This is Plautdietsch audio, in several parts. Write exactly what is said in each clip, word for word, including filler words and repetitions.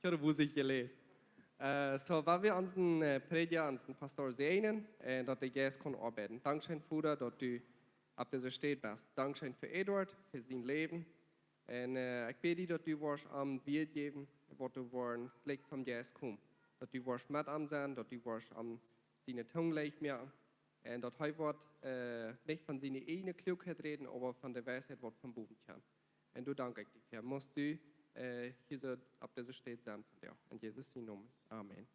Daut wist ekj jlikj. Äh, so, woa wie onsen äh, Prädja, onsen Pastor säajnen, äh, daut de Jeist kaun oabeiden. Dankscheen, Voda, daut du opp dise Städ best. Dankscheen fa Eduard, fa sien Läwen. Un äh, ekj bäd die, daut du woascht am Wieet jäwen, waut du woascht jlikj vom Jeist komen. Daut du woascht met am sennen, daut du woascht am siene Tung leicht moaken. Un daut hee woat äh, nich von siene ieejne Kluakheit räden, oba von de Weisheit, waut von bowen kjemt. Un doa dank ekj die fa. Must du äh, hia soo opp dise Städ sennen vondoag. En Jesus sienen Nomen. Amen.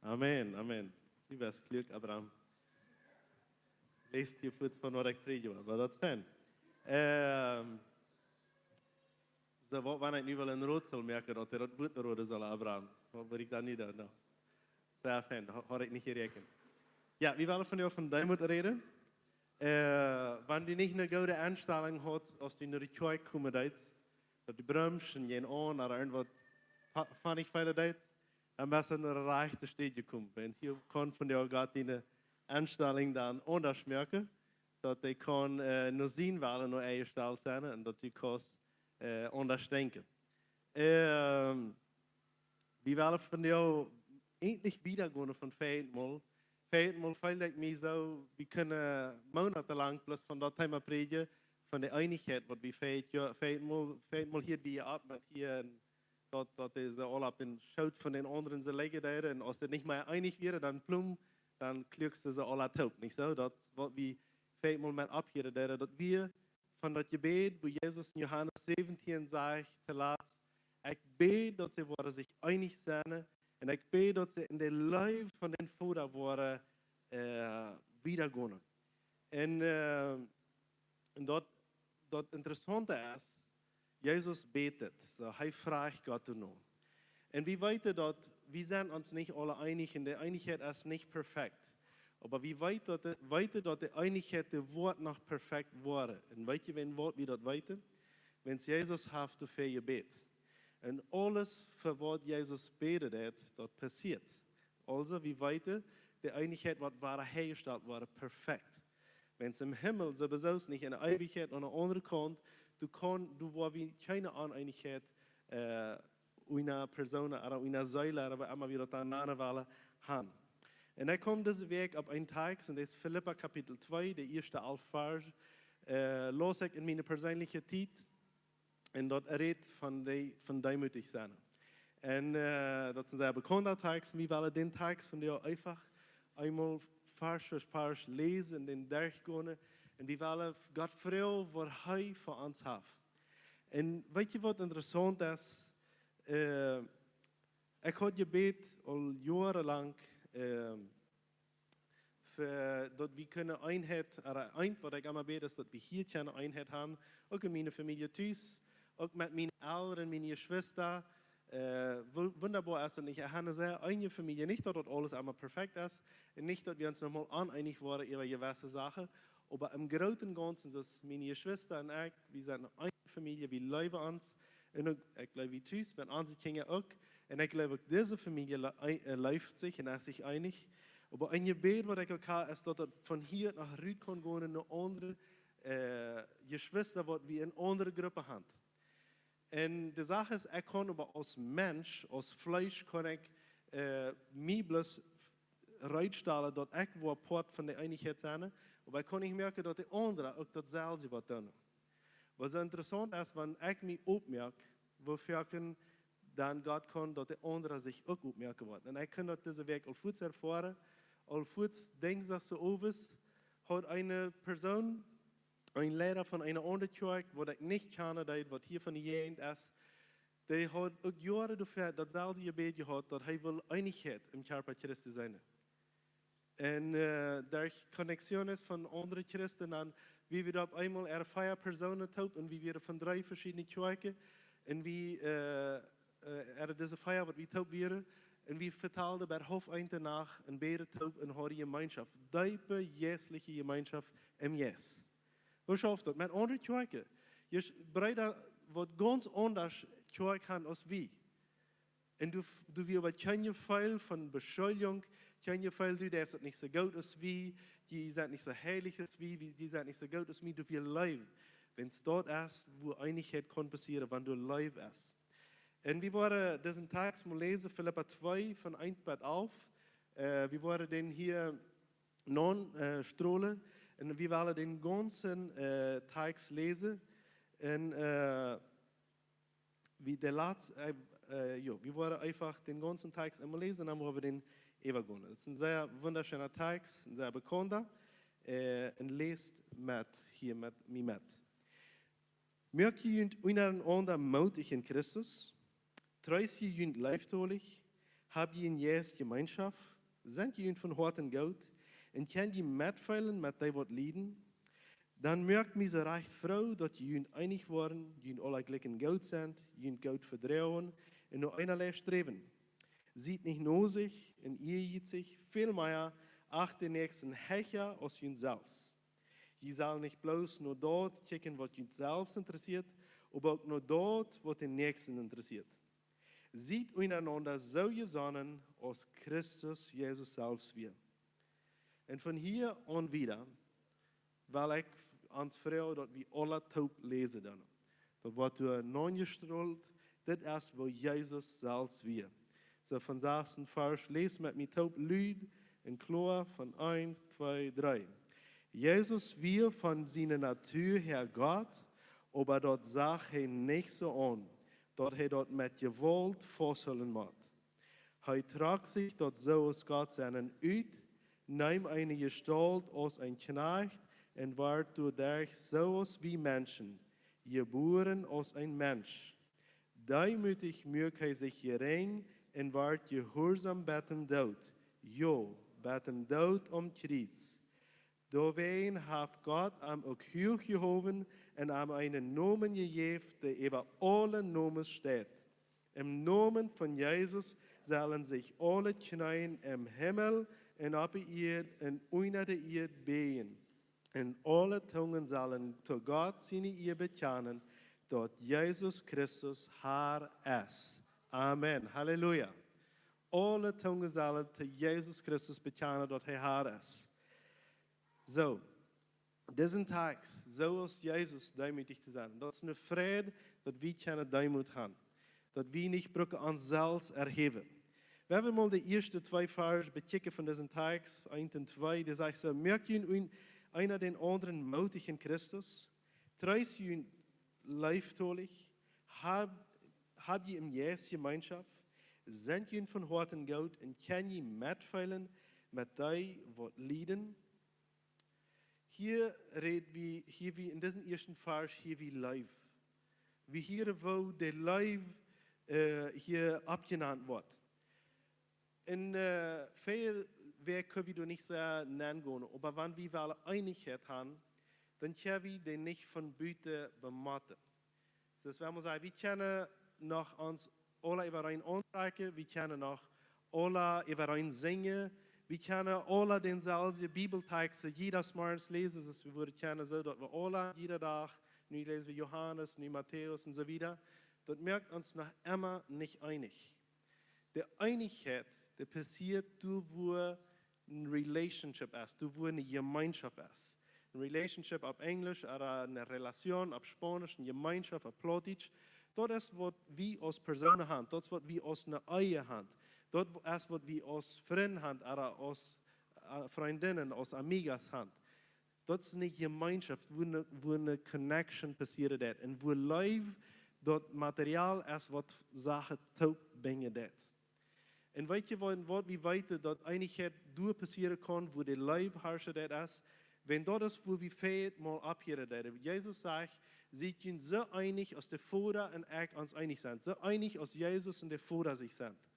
Amen, amen. Du best kluak, Abraham. Läst hia fuaz von waut ekj prädjen well, oba daut es fein. Ähm, so, waut, wan ekj nu well een Rätsel moaken, daut hee daut Wuat erroden saul, Abraham. Waut wudd ekj dan nu doonen? No. Sea fein, ha-, haud ekj nich jeräakjent. Jo, wie wellen vondoag von Deemoot räden. Äh, wan du nich eene goode Enstalunk hast, aus du no de Kjoakj komen deist, daut du brumst un jeen aun, ooda irjentwaut fa-, von nich feelen deist, dan best du no de rajchte Städ jekomen. Un hia kaun vondoag Gott diene Enstalunk dan aundasch moaken, daut hee kaun äh, no sien Wellen no enjestalt sennen un daut du kaust äh, aundasch denkjen. Ähm, wie wellen vondoag eejentlich wieda gonen von vieetmol. Vieetmol feeld ekj mie soo, wie kunnen monatelang bloos von daut Thema prädjen, von de Eenichkjeit, waut wie vieet, jo, vieetmol, vieetmol hia wie opp met hia, daut, daut dise aula opp dän Schoot von dän aundren soo lijen deeden. Un aus dee nich mea eenich wieren, dan plum, dan kluaksten see aula toop, nich soo? Daut, waut wie vieetmol met opphieren deeden, daut wie von daut Jebäd, wua Jesus en Johanes säwentieen sajcht, toolatst: Ekj bäd, daut see woaren sikj eenich sennen, un ekj bäd, daut see en de Leew von dän Voda woaren äh, wieda gonen. Un, äh, un daut, daut Interessaunte es, Jesus bät et, soo, hee frajcht Gott doano. Un wie weeten daut, wie sent ons nich aula eenich un de Eenichkjeit es nich perfekt. Oba wie weet daut de, weeten daut de Eenichkjeit, dee woat noch perfekt woaren. Un weet jie, wan woat wie daut weeten? Wan Jesus haft doafäa jebät. Un aules, fa waut Jesus bäden deed, daut passieet. Aulsoo, wie weeten, de Eenichkjeit woat wada häajestalt woaren, perfekt. Wan em Himmel sowieso nich, en de Eewichkjeit aun de aundre Kaunt, doa kaun, doa woa wie kjeene Oneenichkjeit äh, unja Persoonen, ooda unja Seelen, ooda woo emma wie daut dan nanen wellen, han. Un ekj kom dise Wäakj opp een Takjst, un daut es Filippa Kapitel twee, de ieeschte alf Varsch, äh, laus ekj en miene perseenelje Tiet, un daut rät von de, von deemootich sennen. Un äh, daut es een sea bekaunda Takjst, wie wellen dän Takjst vondoag eefach eemol Varsch fa Varsch läsen un dän derchgonen. Un wie wellen Gott froagen, waut hee fa ons haft. Un weet jie, waut interessaunt es? Äh, ekj haud jebät aul joarenlang, äh, fa, daut wie kunnen Eenheit, ooda eent, waut ekj emma bäd, es, daut wie hia kjeene Eenheit han, uk en miene Famielje tus, uk met miene Elren, miene Jeschwista. Äh, wu-, wundaboa es daut nich? Ekj ha eene sea eene Famielje, nich daut daut aules emma perfekt es, un nich daut wie ons noch mol oneenich woaren äwa jewesse Sachen, oba em grooten Gaunzen, soo aus miene Jeschwista un ekj, wie sent eene Famielje, wie leewen ons. Un uk, ekj jleew, wie tus, met onse Kjinja uk. Un ekj jleew uk, dise Famielje le-, ei-, äh, leeft sikj un es sikj eenich. Oba een Jebäd, waut ekj uk ha, es, daut daut von hia noch rut kaun gonen no aundre, äh, Jeschwista, waut wie en aundre Gruppen han. Un de Sach es, ekj kaun oba aus Mensch, aus Fleesch, kaun ekj äh, mie bloos reedstalen, daut ekj woa Poat von de Eenichkjeit sennen, oba ekj kaun nich moakjen, daut de aundra uk daut selwje woat doonen. Waut soo interessaunt es, wan ekj mie oppmoak, woo foaken dan Gott kaun, daut de aundra sikj uk oppmoaken woat. Un ekj kaun daut dise Wäakj aul fuaz erfoaren, aul fuaz Dinjsdach soo owes, haud eene Persoon, een Leida von eene aundre Kjoakj, waut ekj nich kjanen deed, waut hia von de Jäajent es, dee haud uk joaren doafäa daut selwje Jebäd jehaut, daut hee well Eenichkjeit em Kjarpa Christi sennen. Un äh, derch Connecciones von aundre Christen, dan, wie wieren opp eemol, ea vea Persoonen toop, un wie wieren von dree veschiedne Kjoakjen, un wie, äh, äh, ea dise vea, waut wie toop wieren, un wie vetalden bat haulf eent de Nacht un bäden toop un hauden Jemeenschoft, deepe jeistelje Jemeenschoft em Jeist. Woo schauft daut? Met aundre Kjoakjen. Jie s-, Breeda, waut gaunz aundasch Kjoakj han aus wie. Un du, du wia oba kjeen Jefeel von Beschuldjunk, kjeen Jefeel, du deist daut nich soo goot aus wie, jie sent nich soo heilich aus wie, wie, jie sent nich soo goot aus mie, du wia Leew. Wan daut es, wua Eenichkjeit kaun passieren, wan doa Leew es. Un wie woaren disen Tekst mol läsen, Filippa twee von eent bat alf. Äh, wie woaren dän hia nopp, äh, strolen. Un wie wellen dän gaunzen, äh, Tekst läsen. Un, äh, wie de latste, äh, äh, jo, wie woaren eefach dän gaunzen Tekst emol läsen un dan woaren wie dän äwagonen. Daut es een sea wundascheener Tekst, een sea bekaunda. Äh, un läst met, hia met mie met. Moakt jie junt unjarenaunda mootich en Christus, treest jie junt leeftolich, hab jie en Jeist Jemeenschoft, sent jie junt von Hoaten goot, un kjenn jie metfeelen met dee waut lieden, dan moakt mie soo rajcht froo, daut jie junt eenich woaren, junt aula jlikj goot sent, junt goot vedroagen un no eena Lien sträwen. Siet nich nosich un ieejitzich, väl mea acht dän Näakjsten hecha aus junt selfst. Jie sellen nich bloos no daut kjikjen, waut junt selfst interessieet, oba uk no daut, waut dän Näakjsten interessieet. Siet unjarenaunda soo jesonnen, aus Christus Jesus selfst wia. Un von hia aun wieda well ekj ons froagen, daut wie aula toop läsen dan. Daut woat doa nopp jestrolt, dit es, woo Jesus selfst wia. Soo von sassten Varsch, läst met mie toop lud un kloa von eent, twee, dree. Jesus wia von siene Natua häa Gott, oba daut sach hee nich soo aun, daut hee daut met Jewault fausthoolen mott. Hee trock sikj daut soo aus Gott sennen ut, neem eene Jestault aus een Kjnajcht un wort doaderch soo aus wie Menschen, jebuaren aus een Mensch. Deemootich muak hee sikj jerinj un wort jehuarsom bat dän Doot, jo, bat dän Doot aum Kjriez. Doawäajen haft Gott am uk huach jehowen un am eenen Nomen jejäft, dee äwa aule Nomes steit. Em Nomen von Jesus sellen sikj aule Kjneeen em Himmel un opp de Ieed un unja de Ieed bäjen. Un aule Tungen sellen to Gott siene Ea bekjanen, daut Jesus Christus Har es. Amen. Halleluja. Aule Tungen sellen to Jesus Christus bekjanen, daut hee Har es. Soo, disen Tekst, soo aus Jesus deemootich to sennen. Daut es eene Freid, daut wie kjennen Deemoot haben. Daut wie nich brucken ons selfst erhäwen. Wie haben mol de ieeschte twee Varsch bekjikjen von disen Tekst, eent un twee, dee sajcht soo: Moakt jie een, eena dän aundren mootich en Christus, treest jie junt leeftolich, hab, hab jie em Jeist Jemeenschoft, sent jie von Hoaten goot un kjenn jie metfeelen met dee, waut lieden. Hia räd wie, hia wie en disen ieeschten Varsch, hia wie Leew. Wie hieren, woo de Leew, äh, hia oppjenant woat. Un, äh, väl Wäaj kjenn wie doa nich soo nengonen, oba wan wie wellen Eenichkjeit haben, dan kjenn wie dee nich von buten bemotten. Daut well sajen, wie kjennen noch ons aula äwareen auntrakjen, wie kjennen noch aula äwareen sinjen, wie kjennen aula dänselwjen Bibeltekst jieda Morjes läsen, soo aus wie wudden kjennen, soo daut wie aula, jieda Dach, nu läsen wie Johanes, nu Matäus un soo wieda. Daut moakt ons noch emma nich eenich. De Eenichkjeit, dee passieet doa, wua eene Relationship es, doa wua eene Jemeenschoft es. Eene Relationship opp Enjlisch, ooda eene Relation opp Spaunisch, eene Jemeenschoft opp Plautdietsch. Daut es, waut wie aus Persoonen haben, daut es, waut wie aus eene Ehe haben. Daut es, waut wie aus Frind haben, ooda aus, äh, Frindinnen, aus Amigas haben. Daut es eene Jemeenschoft, wua eene, wua eene Connection passieren deit. Un wua Leew daut Material es, waut Sachen toopbinjen deit. Un weet jie, wan, waut wie weeten, daut Eenichkjeit doa passieren kaun, wua de Leew harschen deit es, wan daut es, wua wie väl mol opphieren deeden. Jesus sajcht: Siet jie soo eenich, aus de Voda un ekj ons eenich sent. Soo eenich, aus Jesus un de Voda sikj sent.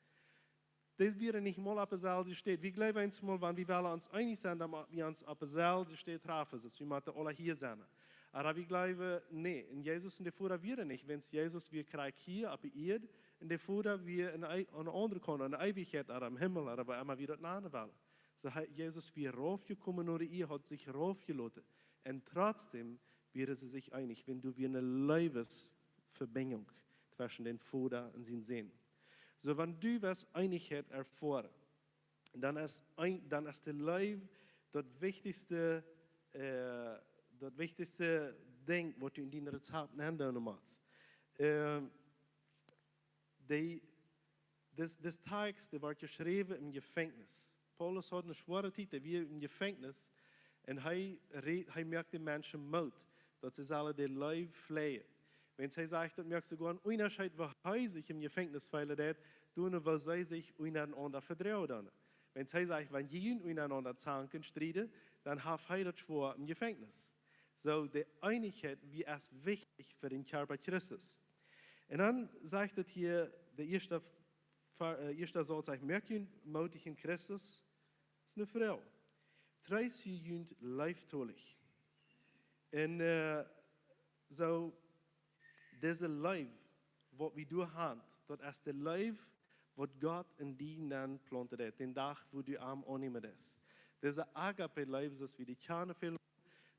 Dee wieren nich mol opp deeselwje Städ. Wie jleewen eemol, wan wie wellen ons eenich sennen, dan motten wie ons opp deeselwje Städ trafen, soo aus wie motten aula hia sennen. Oba wie jleewen, nä, un Jesus un de Voda wieren nich, wiels Jesus wia krakjt hia opp de Ieed, un de Voda wia en, en eene aundre Kaunt, en de Eewichkjeit, ooda em Himmel, ooda wua emma wie daut nanen wellen. Soo hee, Jesus wia raufjekomen no de Ieed, haft sikj raufjeloten. Un trotzdäm wieren see sikj eenich, wiels doa wia eene Leewesvebinjunk tweschen dän Voda un sienen Sän. Soo, wan du west Eenichkjeit erfoaren, dan es een, dan es de Leew daut wichtichste, äh, daut wichtichste Dinkj, waut du en dien Rezept nendoonen motst. Ähm, De, dis, dis Text, dee wort jeschräwen em Jefenkjnis. Paulus haud eene schwoare Tiet, hee wia em Jefenkjnis. Un hee, rät, hee moakt de Menschen Moot, daut see sellen de Leew fläajen. Wan hee sajcht, daut moakt soogoa eenen Unjascheet, woo hee sikj em Jefenkjnis feelen deed, dan woo see sikj unjarenaunda vedroagen. Wan hee sajcht, wan jie unjarenaunda zanken, strieden, dan haft hee daut schwoa em Jefenkjnis. Soo, de Eenichkjeit, dee es wichtich fa dän Kjarpa Christus. Un dan sajcht et hia, de ieeschte, Fa-, äh, ieeschte Sauz sajcht: "Moakt junt mootich en Christus." Daut es eene Froag. "Treest junt leeftolich." Un, äh, soo, dise Leew, waut wie doa haben, daut es de Leew, waut Gott en die nenn plaunten deed, dän Dach, wua du am aunnämen deist. Dise Agape-Leew, soo aus wie dee kjanen väl,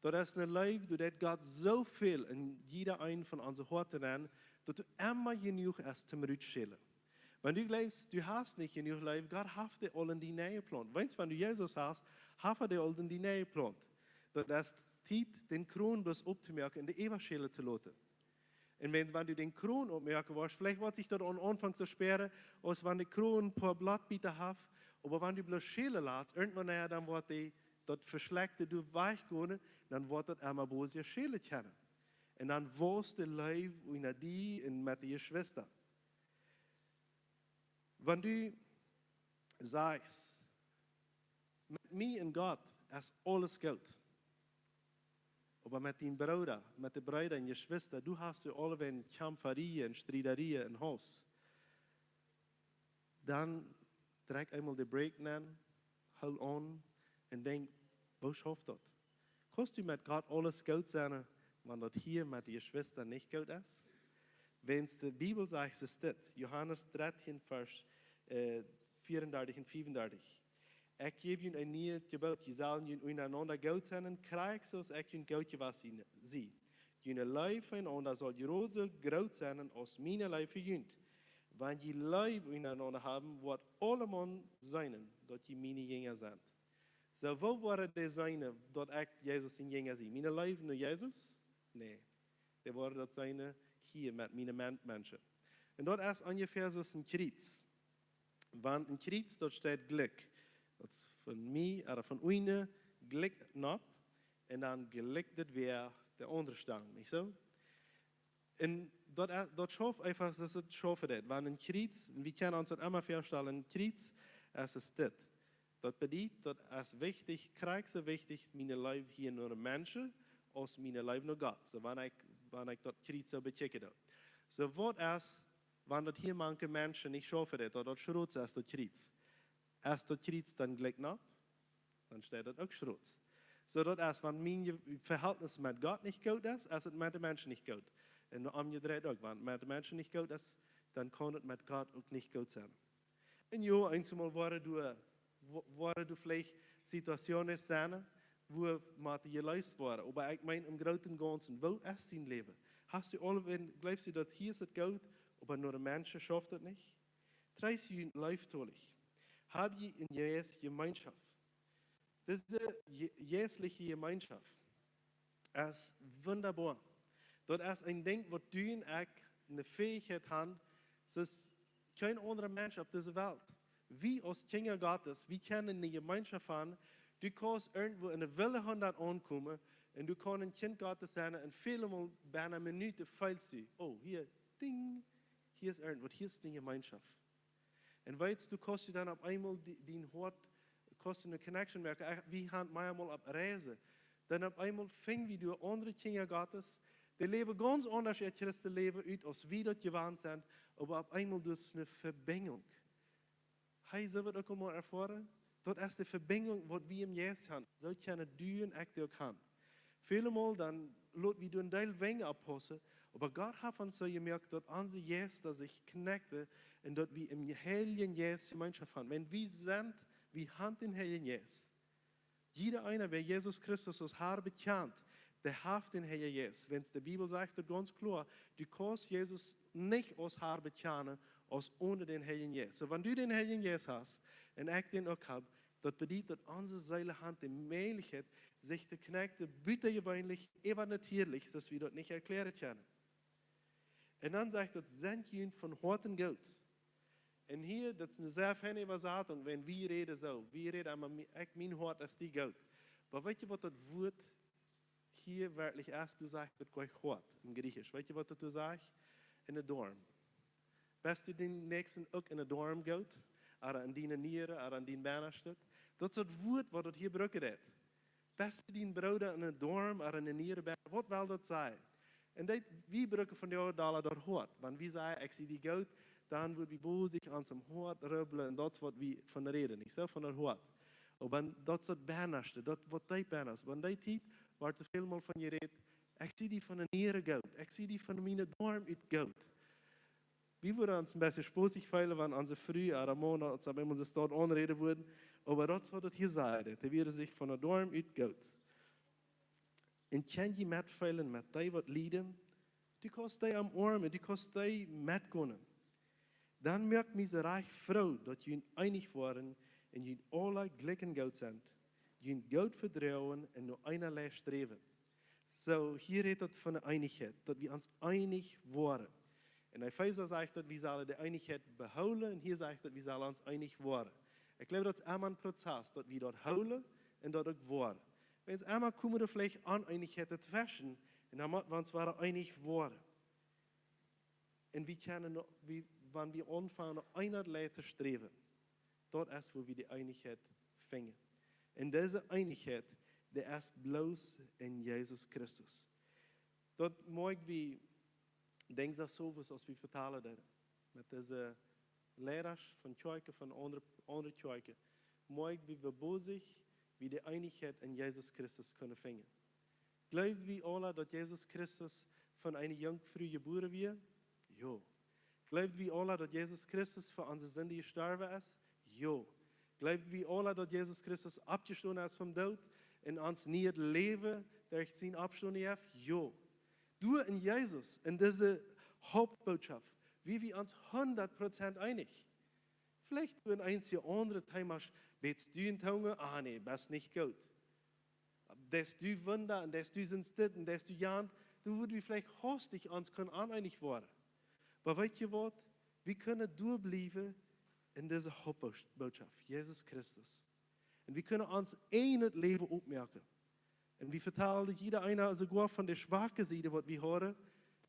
daut es eene Leew, doa deit Gott soo väl en jieda een von onse Hoaten nenn, daut doa emma jenuach es toom rutschälen. Wan du jleefst, du hast nich jenuach Leew, Gott haft dee aul en die nenn jeplaunt. Weetst, wan du Jesus hast, haft hee dee aul en die nenn jeplaunt. Daut es Tiet, dän Kron bloos opptomoaken un de Äwa schälen to loten. Un wan, wan du dän Kron oppmoaken woascht, veleicht woat sikj daut aum Aunfank soo spieren, aus wan de Kron een poa Blautbieta haft, oba wan du bloos schälen latst, irjentwanea dan woat dee, daut Veschlekjte doa wajchgonen, dan woat daut emma bloos schälen kjennen. Un dan woascht de Leew unja die un met de Jeschwista. Wan du sajchst: "Met mie un Gott es aules goot. Oba met dän Brooda, met de Breeda un Jeschwista, du hast doa aulawäajen Kjamferien un Striedrieejen em Hus." Dan drekj eemol de Brake nenn, hool aun un denkj: "Woo schauft daut? Kaust du met Gott aules goot sennen, wan daut hia met de Jeschwista nich goot es?" Wan de Bibel sajcht, es dit, Johanes dartieen, Varsch, äh, veeaundartich un fiefundartich: "Ekj jäw junt een nieet Jeboot, jie sellen junt unjarenaunda goot sennen, krakjt soo aus ekj junt goot jewast sie, sie. June Leew fa eenaunda saul jrod soo groot sennen aus miene Leew fa junt. Wan jie Leew unjarenaunda haben, woat aulemaun seenen, daut jie miene Jinja sent." Soo, woo woaren dee seenen, daut ekj Jesus sien Jinja sie? Miene Leew no Jesus? Nä. Dee woaren daut seenen hia met miene Men-, Menschen. Un daut es onjefäa soo aus een Kjriez. Wan een Kjriez, daut steit jlikj. Daut es von mie, ooda von unjen, jlikj nopp. Un dan jlikj daut wada de aundre Stang, nich soo? Un daut, daut schauft eefach, daut et schaufen deit. Wan een Kjriez, wie kjennen ons daut emma väastalen, een Kjriez, es, es dit. Daut bediet, daut es wichtich, krakjt soo wichtich, miene Leew hia no de Menschen, aus miene Leew no Gott. Soo, wan ekj, wan ekj daut Kjriez soo bekjikjen doo. Soo, waut es, wan daut hia mank de Menschen nich schaufen deit, daut daut schrot es, daut Kjriez? Es daut Kjriez dan jlikj nopp? Dan steit daut uk schrot. Soo daut es, wan mien Je-, Vehältnis met Gott nich goot es, es et met de Menschen nich goot. Un omjedreit uk, wan met de Menschen nich goot es, dan kaun et met Gott uk nich goot sennen. Un jo, eenjemol woaren doa, wo-, woaren doa veleicht Situationen sennen, wua mott jeleest woaren. Oba ekj meen, em grooten Gaunzen, woo es dien Läwen? Hast du aul, wan, jleefst du daut hia es et goot, oba no de Menschen schauft et nich? Treest junt leeftolich. Hab jie en Jeist Jemeenschoft? Dise je-, jeistliche Jemeenschoft es wundaboa. Daut es een Dinkj, waut du un ekj eene Fäichkjeit haben, soo aus kjeen aundra Mensch opp dise Welt. Wie aus Kjinja Gottes, wie kjennen eene Jemeenschoft haben. Du kaust irjentwua en de Wildnis aunkomen un du kaust een Kjint Gottes sennen un välemol benne Minuten feelst du: "Oh, hia, ding, hia es irjentwaut, hia es eene Jemeenschoft." Un weetst, du kaust die dan opp eemol die, dien Hoat, kaust du eene Connection moaken. Ekj, wie haben mie mol opp Reisen. Dan opp eemol finj wie doa aundre Kjinja Gottes, dee läwen gaunz aundasch äa Christenläwen ut, aus wie daut jewant sent, oba opp eemol doa es eene Vebinjunk. Hee, soo waut uk aul mol erfoaren? Daut es de Vebinjunk, waut wie em Jeist haben. Soo kjennen du un ekj dee uk haben. Välemol dan lot wie doa een Deel Wenj oppaussen, oba Gott haft ons soo jemoakt, daut onse Jeista sikj connecten un daut wie em Heiljen Jeist Jemeenschoft haben. Wan wie sent, wie haben dän Heiljen Jeist. Jieda eena, wäa Jesus Christus aus Har bekjant, dee haft dän Heiljen Jeist. Wan de Bibel sajcht daut gaunz kloa, du kaust Jesus nich aus Har bekjanen, aus onen dän Heiljen Jeist. Soo, wan du dän Heiljen Jeist hast un ekj dän uk hab, daut bediet, daut onse Seelen haben de Mäajlichkjeit, sikj to connecten, butajeweenlich, äwanatierlich, soo aus wie daut nich erkjläaren kjennen. Un dan sajcht daut, sent junt von Hoaten goot. Un hia, daut es eene sea feine Äwasatunk, wan wie räden soo. Wie räden emma, "Mie-, ekj, mien Hoat es die goot." Oba weet jie, waut daut Wuat hia werkjlich es? Doa sajcht daut goa Hoat em Griechischen. Weet jie, waut daut doa sajcht? Enne Doarm. Best du dän Näakjsten uk enne Doarm goot? Ooda aun diene Nieren, ooda aun dien Bennastet? Daut es daut Wuat, waut daut hia brucken deit. Best du dien Brooda enne Doarm ooda enne Nieren benna? Waut well daut sajen? Un daut, wie brucken vondoag dee Doarm, daut Hoat. Wan wie sajen, "Ekj sie die goot", dan woat bie bosich aun ons Hoat rubblen un daut es waut wie von räden, nich soo, von daut Hoat. Oba daut es daut Bennastet, daut waut deep benna es. Wan dee Tiet woat soo väl mol von jerät, "Ekj sie die von de Nieren goot, ekj sie die von miene Doarm ut goot." Wie wudden ons een bät spottich feelen, wan onse Fru ooda Mana ons opp eemol soo stoakj aunräden wudden, oba daut es waut daut hia sajcht, dee wieren sikj von de Doarm ut goot. Un kjenn jie metfeelen met dee, waut lieden? Du kaust dee omoarmen, du kaust dee metgonen. Dan moakt mie soo rajcht froo, daut jie eenich woaren un jie aula jlikj un goot sent, jie jie goot vedroagen un no eene Lien sträwen. Soo, hia rät daut von de Eenichkjeit, daut wie ons eenich woaren. En Efeesa sajcht daut, wie sellen de Eenichkjeit behoolen, un hia sajcht daut, wie sellen ons eenich woaren. Ekj jleew, daut es emma een Prozess, daut wie daut hoolen un daut uk woaren. Wiels emma kome doa veleicht Oneenichkjeiten tweschen, un dan motten wie ons wada eenich woaren. Un wie kjennen, wie, wan wie aunfangen, no eene Lien to sträwen, daut es, wua wie de Eenichkjeit finjen. Un dise Eenichkjeit, dee es bloos en Jesus Christus. Daut moakj wie, denkj ekj, soo aus wie vetalen deeden, met dise Liera von Kjoakjen, von aundre, aundre Kjoakjen, moakj wie, woo bosich wie de Eenichkjeit en Jesus Christus kjennen finjen. Jleew wie aula, daut Jesus Christus von eene Junkfru jebuaren wia? Jo. Jleew wie aula, daut Jesus Christus fa onse Sinden jestorwen es? Jo. Jleew wie aula, daut Jesus Christus oppjestonen es vom Doot un ons nieet Läwen derch sien Oppstonen jeft? Jo. Doa en Jesus, en dise Hauptbootschaft, wia wie ons hundat Prozent eenich. Veleicht doa en eenje aundre Themas, bätst du en Tungen? Ah, nä, best nich goot. Deist du Wunda un deist du sent dit un deist du jant, doa wudden wie veleicht haustich ons kjennen oneenich woaren. Oba weet jie waut? Wie kjennen doa bliewen en dise Hauptbootschaft, Jesus Christus. Un wie kjennen ons eenet Läwen oppmoaken. Un wie vetalen jieda eena soogoa von de schwake Sied, waut wie haben.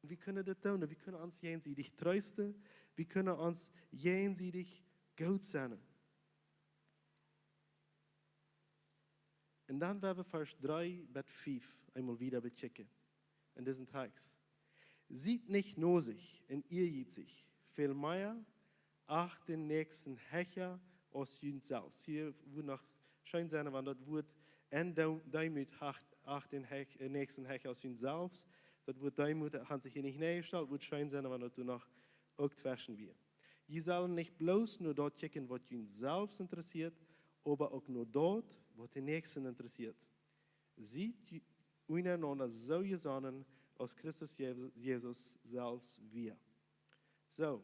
Un wie kjennen daut doonen. Wie kjennen ons jäajensiedich treesten. Wie kjennen ons jäajensiedich goot sennen. Un dan woa wie Varsch dree bat fief eemol wada bekjikjen. En disen Tekst. Siet nich nosich un ieajietsich, väl mea acht dän Näakjsten hecha aus junt selfst. Hia wudd noch scheen sennen, wan daut Wuat en Dee-, Deemoot acht, acht dän Hech-, äh, Näakjsten hecha aus junt selfst. Daut Wuat Deemoot haft sikj hia nich nenjestalt, wudd scheen sennen, wan daut doa noch uk tweschen wia. Jie sellen nich bloos no daut kjikjen, waut junt selfst interessieet, oba uk no daut, waut dän Näakjsten interessieet. Siet ju-, unjarenaunda soo jesonnen, aus Christus Je-, Jesus selfst wia. Soo,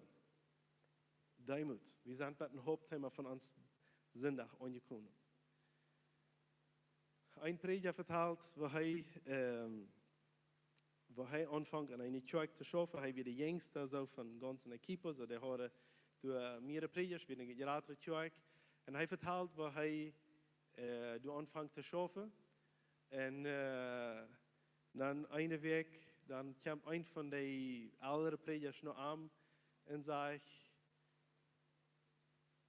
Deemoot. Wie sent bie daut Hauptthema von ons Sindach aunjekomen. Een Prädja vetalt, woo hee, ähm, woo hee aunfonk aun eene Kjoakj to schaufen. Hee wia de jinjsta soo von gaunzen Equipo, soo dee hauden doa mierere Prädjasch, wia eene jratre Kjoakj. Un hee vetalt, woo hee, äh, doa aunfonk to schaufen. Un, äh, dan eene Wäakj, dan kjeem een von dee eldre Prädjasch no am un säd: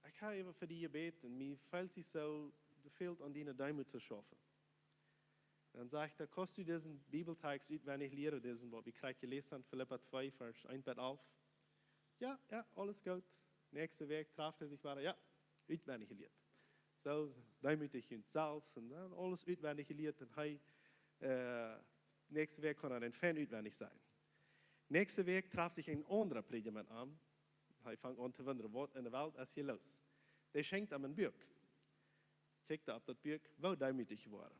"Ekj hab äwa fa die jebät un mie fält sikj soo, du fälst aun diene Deemoot to schaufen." Dan säd hee: "Kaust du disen Bibeltext utwendich lieren, disen, waut wie krakjt jeläst haben, Filippa twee, Varsch eent bat alf?" "Jo, jo, aules goot." Näakjste Wäakj traf hee sikj wada: "Jo, utwendich jelieet." Soo, deemootich junt selfst un dan aules utwendich jelieet un hee, äh, näakjste Wäakj kunn hee dan fein utwendich sajen. Näakjste Wäakj traf sikj een aundra Prädja met am. Hee funk aun to wundren, waut en de Welt es hia loos. Dee schenkjt am een Buak. Kjikjt hee opp daut Buak, Woo deemootich to woaren.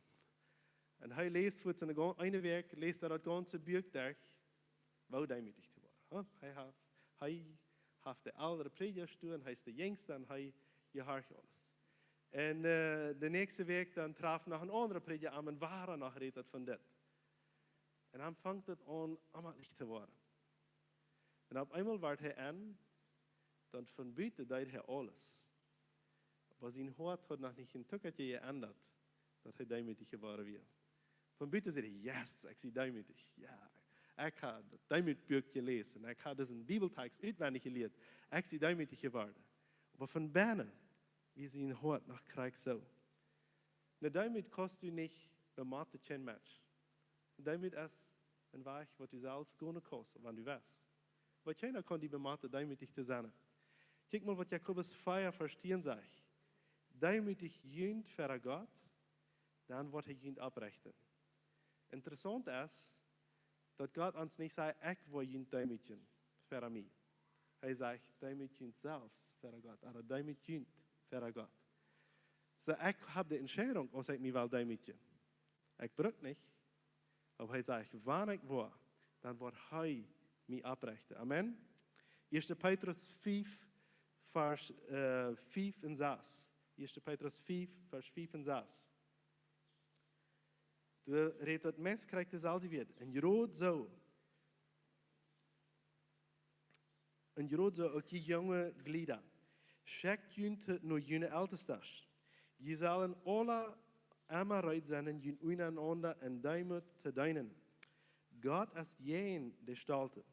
Un hee läst fa eene gau-, eene Wäakj, läst hee daut gaunze Buak derch, Woo deemootich to woaren. Huh? Hee haft, hee haft de eldre Prädjasch doa un hee es de jinjsta un hee jehorcht aules. Un, äh, de näakjste Wäakj dan traf noch een aundra Prädja am un wada noch räd hee von dit. Un dan funk daut aun, onjemakjlich to woaren. Un opp eemol wort hee enn, dan von buten deed hee aules. Oba sien Hoat haud noch nich een Tuckertje jeendat, daut hee deemootich jeworden wia. Von buten säd hee: "Yes, ekj sie deemootich. Jo, ekj hab daut Deemootbuak jeläsen. Ekj hab disen Bibeltext utwendich jelieet. Ekj sie deemootich jeworden." Oba von bennen wia sien Hoat noch krakjt soo. Ne Deemoot kaust du nich bemotten, kjeen Mensch. Deemoot es een Wajch, waut du selfst gonen kaust, wan du west. Oba kjeena kaun die bemotten, deemootich to sennen. Kjikj mol, waut Jakobus vea Varsch tieen sajcht: "Deemootich junt ver Gott, dan woat hee junt opprechten." Interessaunt es, daut Gott ons nich sajcht: "Ekj woa junt deemootjen ver mie." Hee sajcht: "Deemoot junt selfst ver Gott", ooda "Deemoot junt ver Gott." Soo, ekj hab de Entscheidunk, aus ekj mie well deemootjen. Ekj bruk nich, oba hee sajcht: "Wan ekj woa, dan woat hee mie opprechten." Amen. Ieeschte Petrus fief, Varsch, äh, fief un sas. Ieeschte Petrus fief, Varsch fief un sas. Doa rät daut meist krakjt deselwje Wieed. Un jrod soo, un jrod soo uk jie junge Jlieda, schekjt junt no june Eltestasch. Jie sellen aula emma reed sennen, junt unjarenaunda en Deemoot to deenen. Gott es jäajen de Stolte,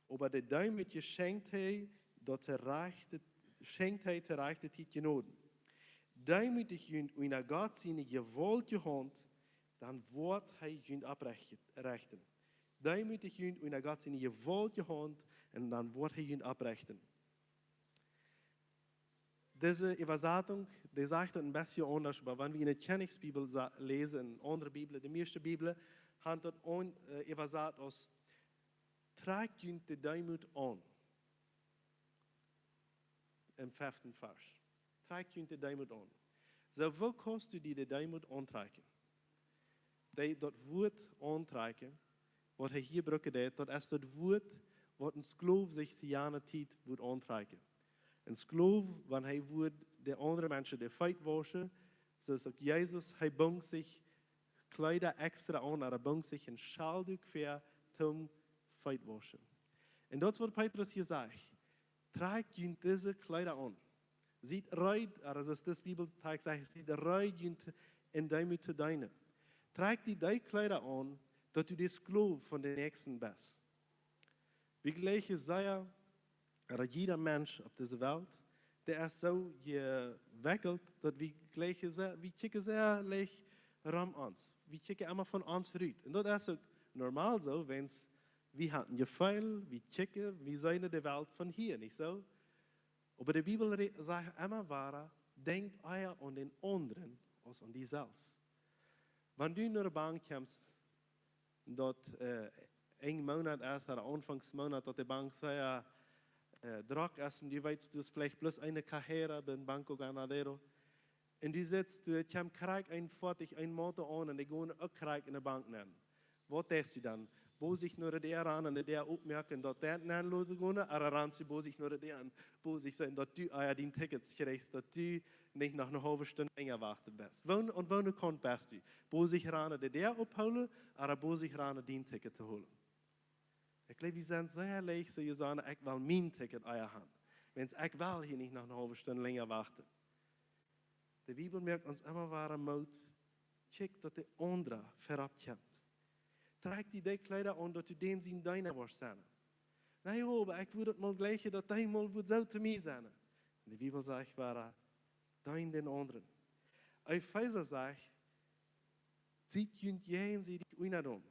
oba de Deemootje schenkjt hee daut to rajchte, schenkjt hee to rajchte Tiet Jnod. Deemootich junt unja Gott siene jewaultje Haunt, dan woat hee junt opprechten. Deemootich junt unja Gott siene jewaultje Haunt, un dan woat hee junt opprechten. Dise Äwasatunk, dee sajcht daut een bät aundasch, oba wan wie en de Kjennichsbibel sa-, läsen, en aundre Bibeln, de mieeschte Bibeln, han daut aun-, äh, äwasat aus: "Trakjt junt de Deemoot aun." Em feften Varsch. "Trakjt junt de Deemoot aun." Soo, woo kaust du die de Deemoot auntrakjen? Dee, daut Wuat auntrakjen, waut hee hia brucken deed, daut es daut Wuat, waut een Sklow sikj to jane Tiet wudd auntrakjen. Een Sklow, wan hee wudd de aundre Menschen de Feet wauschen, soo aus uk Jesus, hee bunk sikj Kjleeda extra aun, ooda bunk sikj een Schalduak väa toom Feet wauschen. Un daut es, waut Petrus hia sajcht: "Trakjt junt dise Kjleeda aun. Siet reed", ooda soo aus dis Bibeltext sajcht, "Siet reed, junt en Deemoot to deenen." Trakj die dee Kjleeda aun, daut du de Sklow von de Näakjsten best. Wie jleichen sea, ooda jieda Mensch opp dise Welt, dee es soo jewekjelt, daut wie jleichen sea, wie kjikjen sea leicht rom ons. Wie kjikjen emma von ons rut. Un daut es uk normal soo, wiels wie haben een Jefeel, wie kjikjen, wie seenen de Welt von hia, nich soo? Oba de Bibel re-, sajcht emma wada: "Denkjt ea aun dän aundren aus aun die selfst." Wan du no de Bank kjemst, daut, äh, Enj Moonat es, ooda Aunfangs Moonat, daut de Bank sea, äh, drock es, un du weetst, du hast veleicht bloos eene cajera biem Banco Ganadero. Un du sitst, du, et kjemt krakjt een Foatich, een Moto aun, un dee gonen uk krakjt en de Bank nenn. Waut deist du dan? Boolt sikj no de Däa ran un de Däa opmoaken, daut dee nenn loten gonen, ooda ranst du boolt sikj no de Däa un boolt sikj seenen, daut du ea dien Ticket kjrichst, daut du nich noch eene haulwe Stund lenja wachten best? Woo, aun woone Kaunt best du? Boolt sikj ran de Däa ophoolen, ooda boolt sikj ran dien Ticket to holen? Ekj jleew, wie sent sea leicht soo jesonnen: "Ekj well mien Ticket ea han. Wiels ekj well hia nich noch eene haulwe Stund lenja wachten." De Bibel moakt ons emma wada Moot: Kjikj, daut de aundra verop kjemt. Trakj die dee Kjleeda aun, daut du dän sien Deena woascht sennen. "Na jo, oba ekj wudd daut mol jleichen, daut dee mol wudd soo to mie sennen." Un de Bibel sajcht wada: "Deen dän aundren." Efeesa sajcht: "Siet junt jäajensiedich unjadon."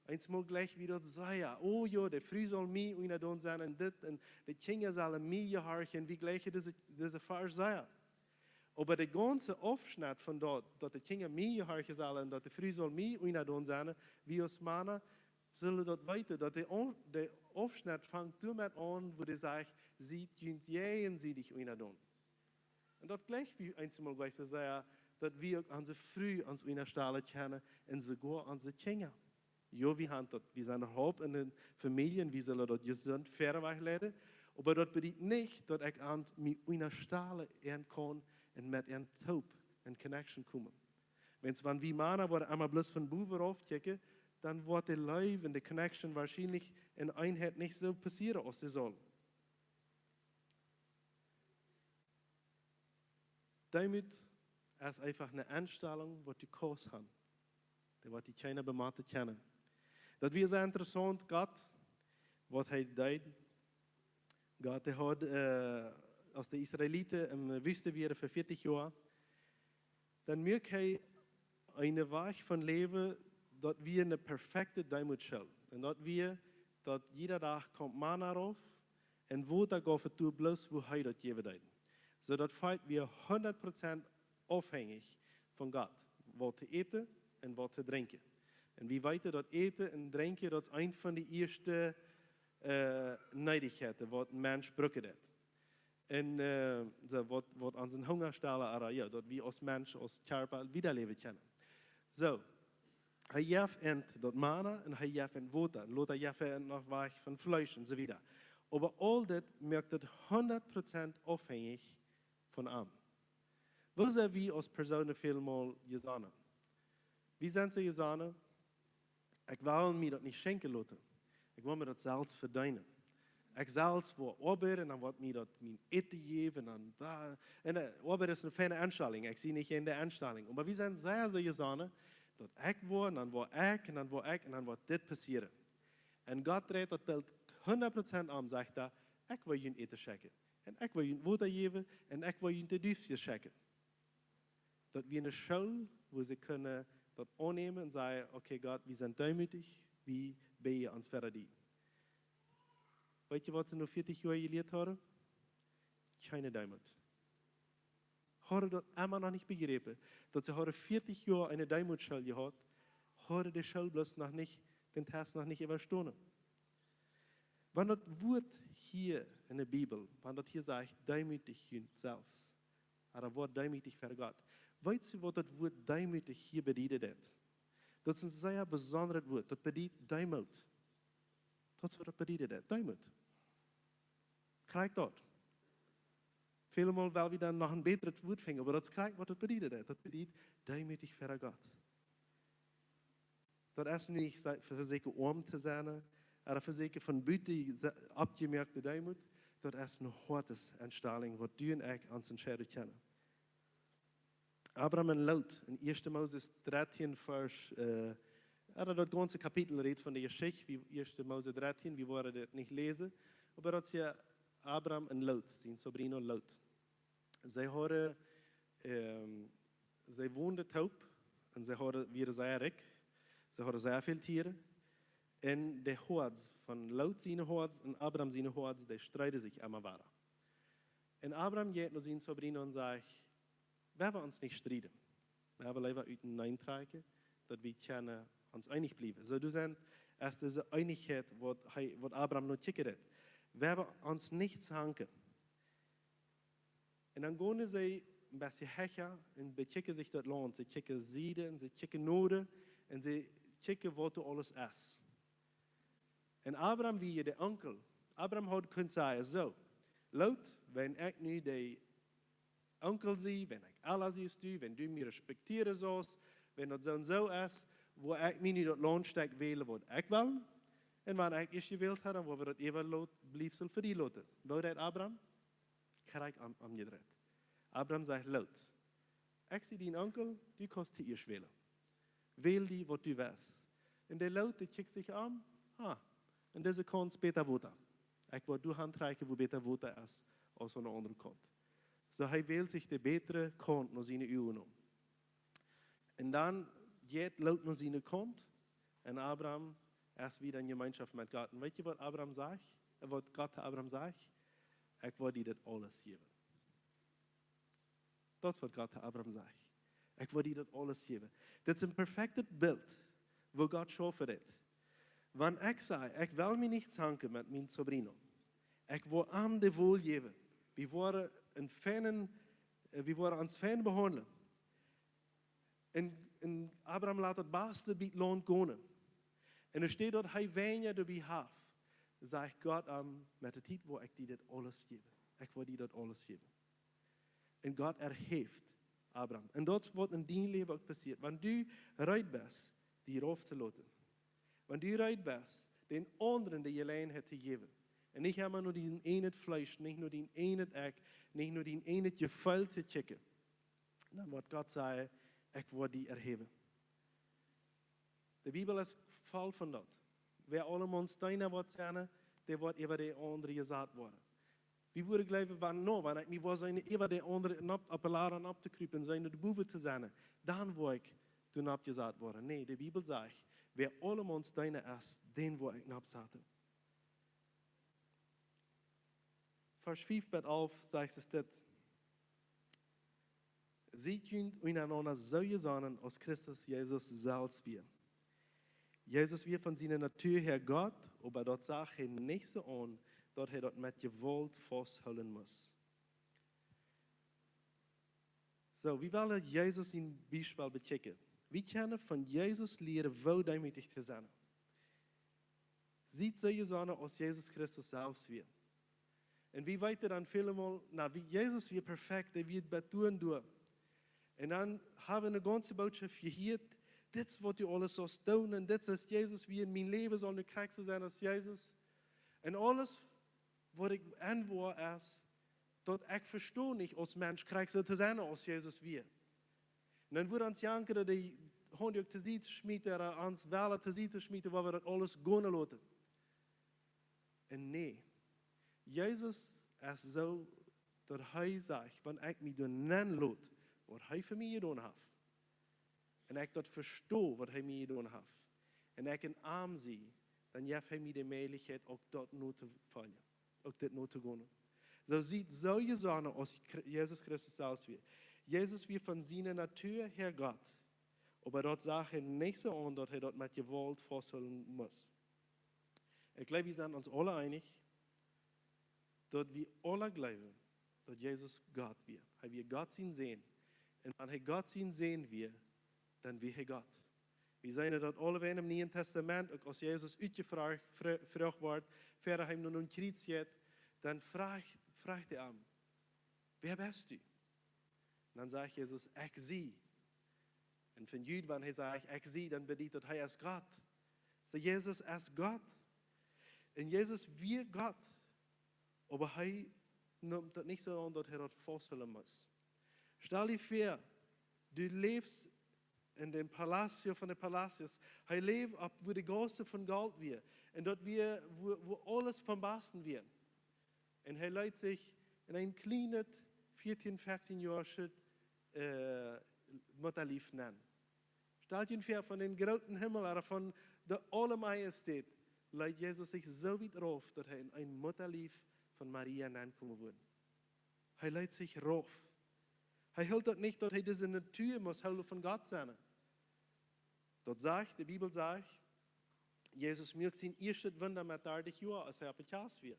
Eensmol jleichen wie daut sea. "Oh jo, de Fru saul mie unjadon sennen un dit, un de Kjinja sellen mie jehorchen." Wie jleichen dise, dise Varsch sea. Oba de gaunze Aufschnett von daut, daut de Kjinja mie jehorchen sellen un daut de Fru saul mie unjadon sennen, wie aus Mana sellen daut weeten, daut de Au-, de Aufschnett fangt doamet aun, wua dee sajcht: "Siet junt jäajensiedich unjadon." Un daut jlikjt wie eensmol jlikj soo sea, daut wie uk onse Fru ons unjastalen kjennen un soogoa onse Kjinja. Jo, wie han daut, wie sent noch haulf en de Famielje, wie sellen daut jesunt wieda leiden. Oba daut bediet nich, daut ekj aun mie unjastalen kaun un met an toop en connection komen. Wiels wan wie Mana woaren emma bloos von bowen rauf kjikjen, dan woat de Leew un de connection woarschienlich en Eenheit nich soo passieren aus see saul. Deemoot es eefach eene Enstalunk, waut du kaust han. Dee woat die kjeena bemoten kjennen. Daut wia sea interessaunt, Gott, waut hee deed. Gott, dee haud, äh, aus de Israeliten em Wüste wieren fa vieetich Joa, dan muak hee eenen Wajch von Läwen, daut wia eene perfekte Deemootschool. Un daut wia, daut jieda Dach kjeem Mana rauf un Wota jeef et doa bloos, wua hee daut jäwen deed. Soo daut Volkj wia hundat Prozent aufhenjich von Gott, waut to äten un waut to drinkjen. Un wie weeten, daut Äten un Drinkjen, daut es eent von de ieeschte, äh, Needichkjeiten, waut een Mensch brucken deit. Un, äh, soo, waut, waut aun sienen Hunga stellen, oba jo, daut wie aus Mensch, aus Kjarpa wieda läwen kjennen. Soo, hee jeef an daut Mana un hee jeef an Wota. Un lota jeef hee noch Wajch von Fleesch un soo wieda. Oba aul dit muak daut hundat Prozent aufhenjich von am. Woo sent wie aus Persoonen välmol jesonnen? Wie sent soo jesonnen: Ekj well mie daut nich schenkjen loten. Ekj well mie daut selfst vedeenen. Ekj selfst woa oabeiden, dan woat mie daut mien Äten jäwen, dan wa-, un, äh, Oabeiden es eene feine Enstalunk, ekj sie nich jäajen de Enstalunk. Oba wie sent sea soo jesonnen, daut ekj woa, un dan woa ekj, un dan woa ekj, un dan woat dit passieren. Un Gott dreit daut Bilt hundat Prozent om, sajcht hee: Ekj well junt Äten schenkjen. Un ekj well junt Wota jäwen, un ekj well junt de Diefjes schenkjen. Daut wia eene School, wua see kunnen daut aunnämen un sajen: Okay, Gott, wie sent deemootich, wie bäden ons ver die. Weetst du, waut see no vieetich Joa jelieet hauden? Kjeene Deemoot. Hauden daut emma noch nich bejräpen, daut see hauden vieetich Joa eene Deemootschool jehaut, hauden de School bloos noch nich, dän Test noch nich äwastonen. Wan daut Wuat hia en de Bibel, wan daut hia sajcht: Deemootich junt selfst, oba woat deemootich ver Gott. Weetst du, waut daut Wuat deemootich hia bedieden deit? Daut es een sea besondret Wuat. Daut bediet Deemoot. Daut es, waut daut bedieden deit. Deemoot. Krakjt daut. Välmol well wie dan noch een bätret Wuat finjen, oba daut es krakjt, waut daut bedieden deit. Daut bediet deemootich ver Gott. Daut es nich, saj-, vesieekjen oam to sennen, oba vesieekjen von buten se-, oppjemoakte Deemoot. Daut es eene Hoatesenstalunk, waut du un ekj ons entscheiden kjennen. Abram un Lot, en ieeschte Moses dartieen, Varsch, äh, jo, daut gaunze Kapitel rät von de Jeschicht, wie ieeschte Moses dartieen, wie woaren daut nich läsen, oba daut es hia Abram un Lot, sien sobrino Lot. See hauden, ähm, see wonden toop un see hauden, wieren sea rikj. See hauden sea väl Tieren. Un de Hoads, von Lot siene Hoads un Abram siene Hoads, dee strieden sikj emma wada. Un Abram jeit no sien sobrino un sajcht: Well wie ons nich strieden? Well wie leewa utenaunda trakjen, daut wie kjennen ons eenich bliewen? Soo, doa sent, es dise Eenichkjeit, waut hee, waut Abram no kjikjen deit. Well wie ons nich zanken? Un dan gonen see een bät hecha un bekjikjen sikj daut Launt. See kjikjen Sieden un see kjikjen Noaden un see kjikjen, waut doa aules es. Un Abram wia de Onkel. Abram haud kunt sajen: Soo, Lot, wan ekj nu de Onkel sie, wan ekj ella sie aus du, wan du mie respektieren saust, wan daut soo un soo es, woa ekj mie nu daut Launtstekj wälen, waut ekj well. Un wan ekj ieescht jewält hab, dan woa wie daut äwaläwen, Bliefsel fa die loten. Waut deed Abram? Krakjt om-, omjedreit. Abram sajcht: Lot, ekj sie dien Onkel, du kaust ieescht wälen. Wäl die, waut du west. Un de Lot, dee kjikjt sikj om: Ah, aun dise Kaunt es bäta Wota. Ekj woa doa han trakjen, wua bäta Wota es, aus aun de aundre Kaunt. Soo, hee wält sikj de bätre Kaunt no siene Uagen om. Un dan jeit Lot no siene Kaunt un Abram es wada en Jemeenschoft met Gott. Un weetst du, waut Abram sajcht? Äh, waut Gott to Abram sajcht? Ekj woa die daut aules jäwen. Daut es, waut Gott to Abram sajcht. Ekj woa die daut aules jäwen. Dit es een perfektet Bilt, woo Gott schaufen deit. Wan ekj saj: Ekj well mie nich zanken met mien sobrino. Ekj woa am de Wol jäwen. Wie woaren een feinen, äh, wie woaren ons fein behaundlen. Un, un Abram lat daut baste bie daut Launt gonen. Un doa steit, daut hee weinja doabie haft, sajcht Gott am: Met de Tiet woa ekj die dit aules jäwen. Ekj woa die daut aules jäwen. Un Gott erhäft Abram. Un daut es, waut en dien Läwen uk passieet. Wan du reed best, die rauf to loten, Wan du reed best, dän aundren de Jeläajenheit to jäwen, un nich emma no dien ieejnet Fleesch, nich no dien ieejnet Ekj, nich no dien ieejnet Jefeel to kjikjen, dan woat Gott sajen: Ekj woa die erhäwen. De Bibel es voll von daut. Wäa aulemauns Deena woat sennen, dee woat äwa de aundre jesat woaren. Wie wudden jleewen, wan, no, wan ekj mie woa sennen äwa de aundre nopp, opp de Lada nopp to krupen, sennen de Buwe to sennen, dan woa ekj doa nopp jesat woaren. Nä, de Bibel sajcht, wäa aulemauns Deena es, dän woa ekj nopp saten. Varsch fief bat alf sajcht et dit: Siet junt unjarenaunda soo jesonnen, aus Christus Jesus selfst wia. Jesus wia von siene Natua häa Gott, oba daut sach hee nich soo aun, daut hee daut met Jewault fausthoolen must. Soo, wie wellen Jesus sien Biespel bekjikjen. Wie kjennen von Jesus lieren, woo deemootich to sennen. Siet soo jesonnen, aus Jesus Christus selfst wia. Un wie weeten dan välemol, na, wie Jesus wia perfekt, hee wia bat doa un doa. Un dan hab wie eene gaunze Bootschoft jehieet, dit es waut du aules saust doonen, un dit es, Jesus wia, mien Läwen saul nu krakjt soo sennen aus Jesus. Un aules waut ekj enwoa es, daut ekj vesto nich aus Mensch krakjt soo to sennen aus Jesus wia. Un dan wudd ons jankren, de Haunduk to Sied to schmieten, ooda ons wellen to Sied to schmieten, wua wie daut aules gonen loten. Un nä, Jesus es soo, daut hee sajcht, wan ekj mie doa nenn lot, waut hee fa mie jedonen haft, un ekj daut vesto, waut hee mie jedonen haft, un ekj en am sie, dan jeft hee mie de Mäajlichkjeit, uk daut no to foljen, uk dit no to gonen. Soo siet soo jesonnen, aus Chri-, Jesus Christus selfst wia. Jesus wia von siene Natua häa Gott, oba daut sach hee nich soo aun, daut hee daut met Jewault fausthoolen must. Ekj jleew, wie sent ons aule eenich, daut wie aule jleewen, daut Jesus Gott wia. Hee wia Gott sien Sän. Un wan hee Gott sien Sän wia, dan wia hee Gott. Wie seenen daut aule wäajen em Nieen Tastament, uk aus Jesus utjefroacht, fro-, froacht wort, ver hee no een Kjriez jinkj, dan fruach, fruach hee am: Wäa best du? Un dan sajcht Jesus: Ekj sie. Un von Jud, wan hee sajcht: Ekj sie, dan bediet daut, hee es Gott. Soo, Jesus es Gott. Un Jesus wia Gott. Oba hee neem daut nich soo aun, daut hee daut fausthoolen must. Stal die väa, du läfst en dän Palacio von de Palacios. Hee läft opp, wua de Gaussen von Golt wieren. Un daut wia, wua, wua aules vom basten wia. Un hee leet sikj en een kjlienet, vieetieen, feftieen Joa oolet, äh, Muttalief nenn. Stalt junt väa, von dän grooten Himmel, ooda von de aule Majestät, leet Jesus sikj soo wiet rauf, daut hee en een Muttalief von Maria nenkomen wudd. Hee leet sikj rauf. Hee hilt daut nich, daut hee dise Natua must hoolen von Gott sennen. Daut sajcht, de Bibel sajcht, Jesus muak sien ieeschtet Wunda met dartich Joa, aus hee opp de Kjast wia.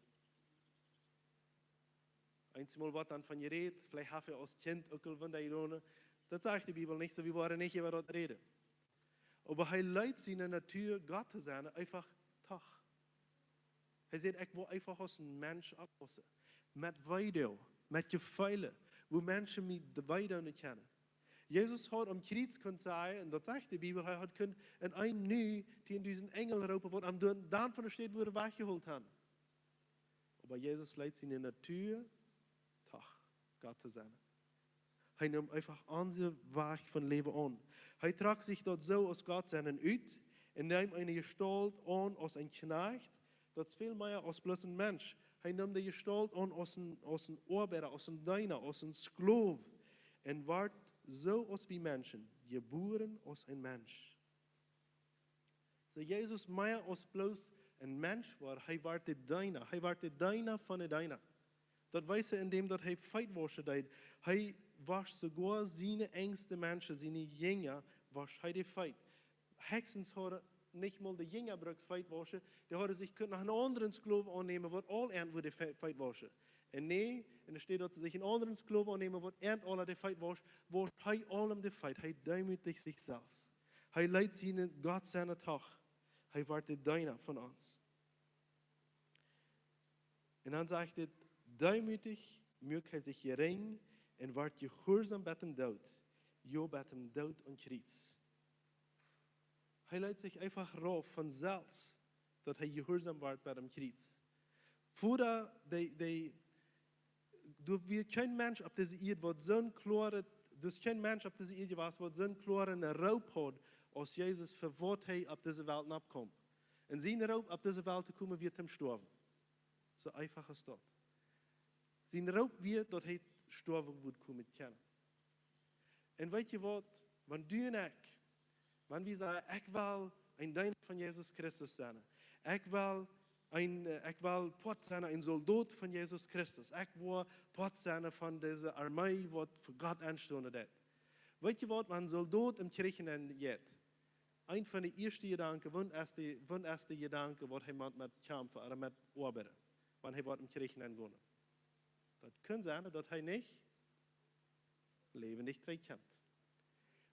Eensmol woat dan von jerät, veleicht haft hee aus Kjint uk aul Wunda jedonen. Daut sajcht de Bibel nich, soo wie woaren nich äwa daut räden. Oba hee leet siene Natua, Gott to sennen, eefach too. Hee säd: Ekj well eefach aus een Mensch oppwaussen. Met Weedoag, met Jefeelen, wua Menschen mie wee doonen kjennen. Jesus haud aum Kjriez kunt sajen, un daut sajcht de Bibel, hee haud kunt en een nu tieen dusent Enjel roopen, waut am dan, dan von de Städ wudden wajchjehoolt haben. Oba Jesus leet siene Natua too, Gott to sennen. Hee neem eefach onse Wajch von Läwen aun. Hee trock sikj daut soo aus Gott sennen ut un neem eene Jestault aun aus een Kjnajcht, daut es väl mea aus bloos een Mensch. Hee neem de Jestault aun aus een, aus een Oabeida, aus een Deena, aus een Sklow, un wort soo aus wie Menschen, jebuaren aus een Mensch. Soo Jesus mea aus bloos een Mensch wort, hee wort de Deena, hee wort de Deena von de Deena. Daut wees hee en däm, daut hee Feet wauschen deed. Hee wausch soogoa siene enjste Menschen, siene Jinja, wausch hee de Feet. Hechstens hauden nich mol de Jinja brukt Feet wauschen, dee hauden sikj kunt noch een aundren Sklow aunnämen, waut aul an wudd de Fe-, Feet wauschen. Un nä, enne Städ daut see sikj een aundren Sklow aunnämen, waut an aula de Feet wausch, wausch hee aulem de Feet. Hee deemootijcht sikj selfst. Hee leet siene Gott sennen too. Hee wort de Deena von ons. Un dan sajcht et: Deemootijcht muak hee sikj jerinj un wort jehuarsaum bat dän Doot, jo, bat dän Doot aum Kjriez. Hee leet sikj eefach rauf von selfst, daut hee jehuarsom wort bie däm Kjriez. Voda, dee, dee, doa wia kjeen Mensch opp dise Ieed, waut soon kloare, doa es kjeen Mensch opp dise Ieed jewast, waut soon kloare Roop haud aus Jesus, fa waut hee opp dise Welt nopp kjeem. Un sien Roop opp dise Welt to komen wia toom stoawen. Soo eefach es daut. Sien Roop wia, daut hee stoawen wudd komen kjennen. Un weet jie waut? Wan du un ekj, wan wie sajen, ekj well een Deena von Jesus Christus sennen, ekj well een, äh, ekj well Poat sennen, een Soldot von Jesus Christus, ekj well Poat sennen von dise Armee, waut fa Gott enstonen deit. Weet jie waut, wan een Soldot em Kjrich nenjeit, een von de ieeschte Jedanken, waut es de, waut es de Jedanke, waut hee mott met kjamfen ooda met oabeiden, wan hee woat em Kjrich nengonen? Daut kaun sennen, daut hee nich läwendich trigjkjemt.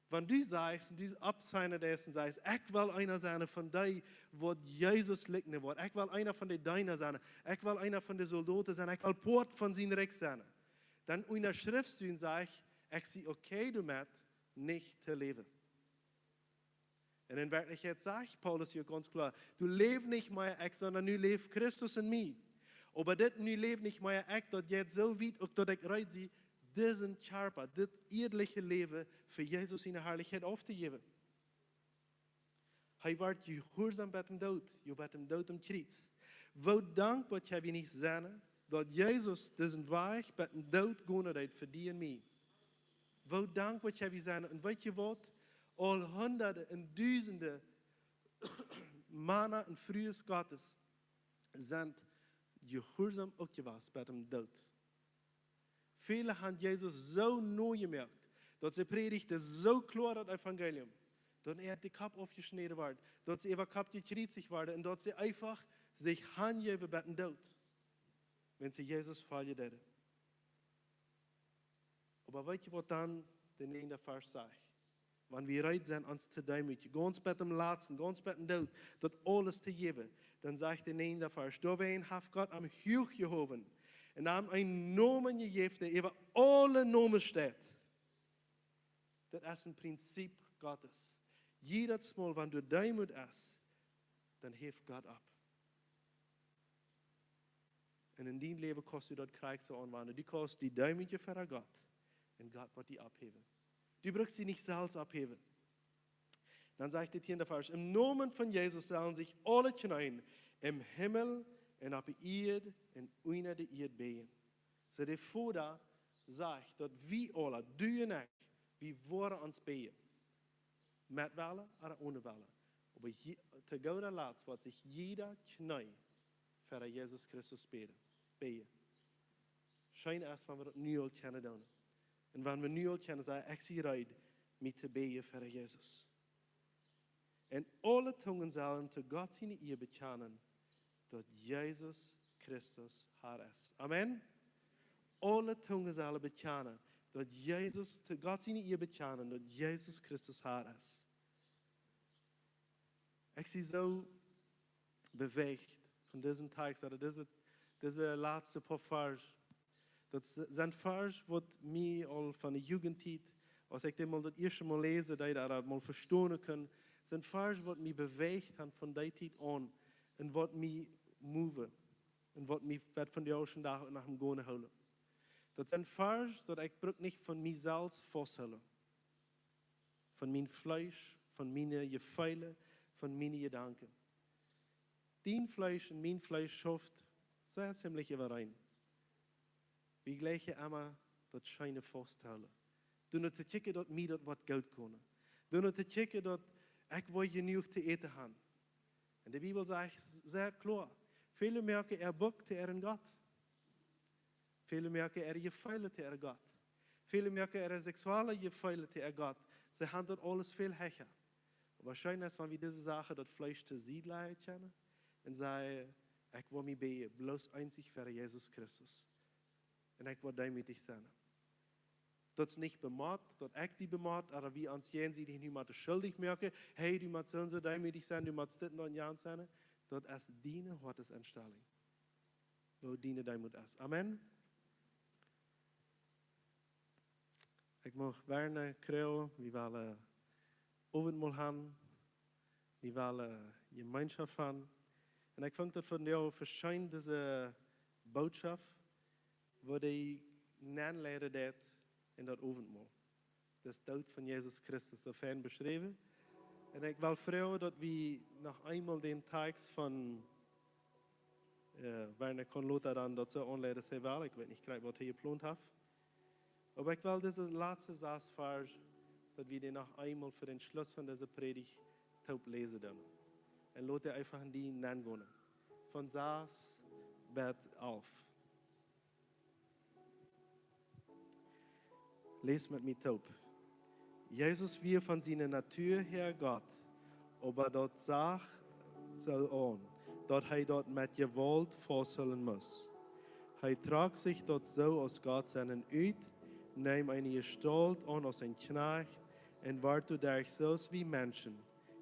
Wan du sajchst un du oppseenen deist un sajchst, ekj well eena sennen von dee, waut Jesus likjnen woat, ekj well eena von de Deena sennen, ekj well eena von de Soldoten sennen, ekj well Poat von sien Rikj sennen, dan unjaschrifst du un sajchst, ekj sie okay doamet, nich to läwen. Un en Werkjlichkjeit sajcht Paulus hia gaunz kloa: Du läw nich mea ekj, sonda nu läft Christus en mie. Oba dit nu läw nich mea ekj, daut jeit soo wiet uk, daut ekj reed sie, disen Kjarpa, dit ieedliche Läwen fa Jesus siene Harlichkjeit auftojäwen. Hee wort jehuarsom bat däm Doot, jo, bat däm Doot aum Kjriez. Woo dankboa kjenn wie nich sennen, daut Jesus disen Wajch bat däm Doot gonen deed fa die un mie. Woo dankboa kjenn wie sennen. Un weet jie waut? Aul hundade un dusende Mana un Frues Gottes sent jehuarsom uk jewast bat däm Doot. Väle han Jesus soo nojemoakt, daut see prädichten soo kloa daut Evangelium, daut an de Kopp aufjeschnäden wort, daut see äwa Kopp jekjriezicht worden un daut see eefach sikj hanjeewen bat däm Doot, wan see Jesus foljen deeden. Oba weet jie waut dan de näajende Varsch sajcht? Wan wie reed sent ons to deemootjen, gaunz bat däm latsten, gaunz bat däm Doot, daut aules to jäwen, dan sajcht de näajende Varsch: Doawäajen haft Gott am huach jehowen un am eenen Nomen jejäft, dee äwa aule Nomes steit. Daut es een Prinzip Gottes. Jiedet Mol, wan du deemootst, dan heft Gott opp. Un en dien Läwen kaust du daut krakjt soo aunwenjen. Du kaust die deemootjen ver Gott un Gott woat die opphäwen. Du brukst die nich selfst opphäwen. Dan sajcht de tieende Varsch: Em Nomen von Jesus sellen sikj aule Kjneeen em Himmel un opp de Ieed un unja de Ieed bäjen. Soo de Voda sajcht daut wie aule, du un ekj, wie woaren ons bäjen. Met Wellen ooda one Wellen. Oba je-, to gooda Latst woat sikj jieda Kjnee ver Jesus Christus bäjen. Bäjen. Scheen es, wan wie daut nu aul kjennen doonen. Un wan wie nu aul kjennen sajen: Ekj sie reed, mie to bäjen ver Jesus. Un aule Tungen sellen to Gott siene Ea bekjanen, daut Jesus Christus Herr es. Amen. Aule Tungen sellen bekjanen, daut Jesus, to Gott siene Ea bekjanen, daut Jesus Christus Herr es. Ekj sie soo bewäacht von disen Tekst, ooda dise, dise latste poa Varsch. Daut s-, sent Varsch, waut mie aul von de Jugendtiet, aus ekj dee mol daut ieeschte Mol läsen deed, ooda mol vestonen kunn, sent Varsch, waut mie bewäacht han von dee Tiet aun un waut mie moven un waut mie bat vondoag dän Dach noch aum gonen hoolen. Daut sent Varsch, daut ekj bruk nich von mie selfst fausthoolen. Von mien Fleesch, von miene Jefeelen, von miene Jedanken. Dien Fleesch un mien Fleesch schauft sea ziemlich äwareen. Wie jleichen emma daut scheene fausthoolen. Doonen to kjikjen, daut mie daut woat goot gonen. Doonen to kjikjen, daut ekj woa jenuach to äten han. Un de Bibel sajcht sea kloa: Väle moaken äa Buck to äaren Gott. Väle moaken äare Jefeelen to äaren Gott. Väle moaken äare seksuelle Jefeelen to äaren Gott. See han daut aules väl hecha. Oba scheen es, wan wie dise Sachen, daut Fleesch to Sied lajen kjennen un sajen: Ekj woa mie bäjen, bloos eenzich ver Jesus Christus. Un ekj woa deemootich sennen. Daut es nich bemott, daut ekj die bemott, ooda wie ons jäajensiedich nu mol schuldich moaken: Hey, du motst soo un soo deemootich sennen, du motst dit un daut un jant sennen. Daut es diene Hoatesenstalinj, woo diene Deemoot es. Amen. Ekj mucht Werner Kreu, wie wellen Owentmol han. Wie wellen Jemeenschoft haben. Un ekj funk daut vondoag vescheen, dise Bootschoft, woo dee nenleiden deit en daut Owentmol. Daut Doot von Jesus Christus, soo fein beschräwen. Un ekj well froagen, daut wie noch eemol dän Tekst von, äh, Werner Conlota dan daut soo aunleiden, aus hee well. Ekj weet nich krakjt, waut hee jeplont haft. Oba ekj well dise latste sas Varsch, daut wie dee noch eemol fa dän Schluss von dise Prädicht toop läsen doonen. Un lot dee eefach en die nengonen. Von sas bat alf. Läs met mie toop. Jesus wia von siene Natua häa Gott, oba daut sach soo aun, daut hee daut met Jewault fausthoolen must. Hee trock sikj daut soo aus Gott sennen ut, neem eene Jestault aun aus een Kjnajcht un wort doaderch soo aus wie Menschen,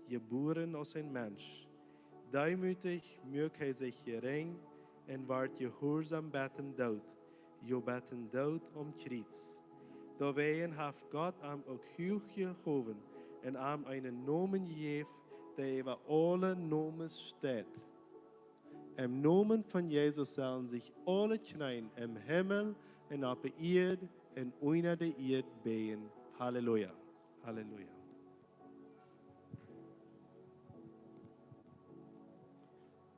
jebuaren aus een Mensch. Deemootich muak hee sikj jerinj un wort jehuarsom bat dän Doot, jo bat dän Doot aum Kjriez. Doawäajen haft Gott am uk huach jehowen un am eenen Nomen jejäft, dee äwa aule Nomes steit. Em Nomen von Jesus sellen sikj aule Kjneeen em Himmel un opp de Ieed un unja de Ieed bäjen. Halleluja. Halleluja.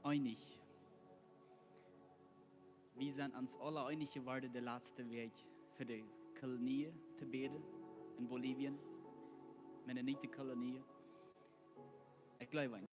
Eenich. Wie sent ons aula eenich jeworden de latste Wäakj fa de Kolonie to bäden en Bolivien, Mennoniten Kolonie. Ekj jleew,